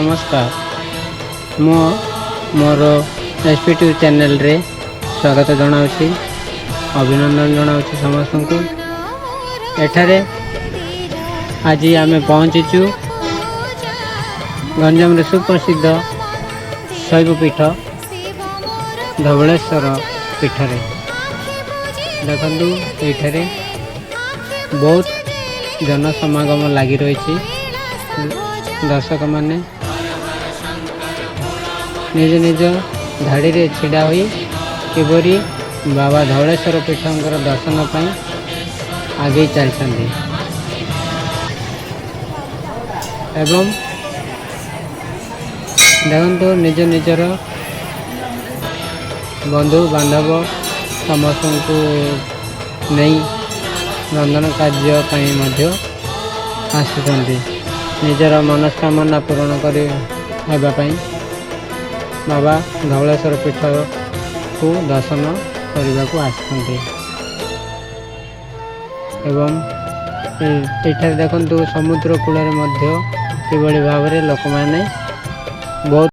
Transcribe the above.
ନମସ୍କାର। ମୁଁ ମୋର ଏସ୍ ପି ଟି ଚ୍ୟାନେଲରେ ସ୍ୱାଗତ ଜଣାଉଛି, ଅଭିନନ୍ଦନ ଜଣାଉଛି ସମସ୍ତଙ୍କୁ। ଏଠାରେ ଆଜି ଆମେ ପହଞ୍ଚିଛୁ ଗଞ୍ଜାମର ସୁପ୍ରସିଦ୍ଧ ଶୈବପୀଠ ଧବଳେଶ୍ୱର ପୀଠରେ। ଦେଖନ୍ତୁ, ଏଇଠାରେ ବହୁତ ଜନସମାଗମ ଲାଗି ରହିଛି। ଦର୍ଶକମାନେ ନିଜ ନିଜ ଧାଡ଼ିରେ ଛିଡ଼ା ହୋଇ କିପରି ବାବା ଧବଳେଶ୍ୱର ପୀଠଙ୍କର ଦର୍ଶନ ପାଇଁ ଆଗେଇ ଚାଲିଛନ୍ତି ଏବଂ ଦେଖନ୍ତୁ, ନିଜ ନିଜର ବନ୍ଧୁ ବାନ୍ଧବ ସମସ୍ତଙ୍କୁ ନେଇ ରନ୍ଧନ କାର୍ଯ୍ୟ ପାଇଁ ମଧ୍ୟ ଆସୁଛନ୍ତି। ନିଜର ମନସ୍କାମନା ପୂରଣ କରି ହେବା ପାଇଁ ବାବା ଧବଳେଶ୍ୱର ପୀଠକୁ ଦର୍ଶନ କରିବାକୁ ଆସିଛନ୍ତି। ଏବଂ ଏଠାରେ ଦେଖନ୍ତୁ, ସମୁଦ୍ର କୂଳରେ ମଧ୍ୟ କିଭଳି ଭାବରେ ଲୋକମାନେ ବହୁତ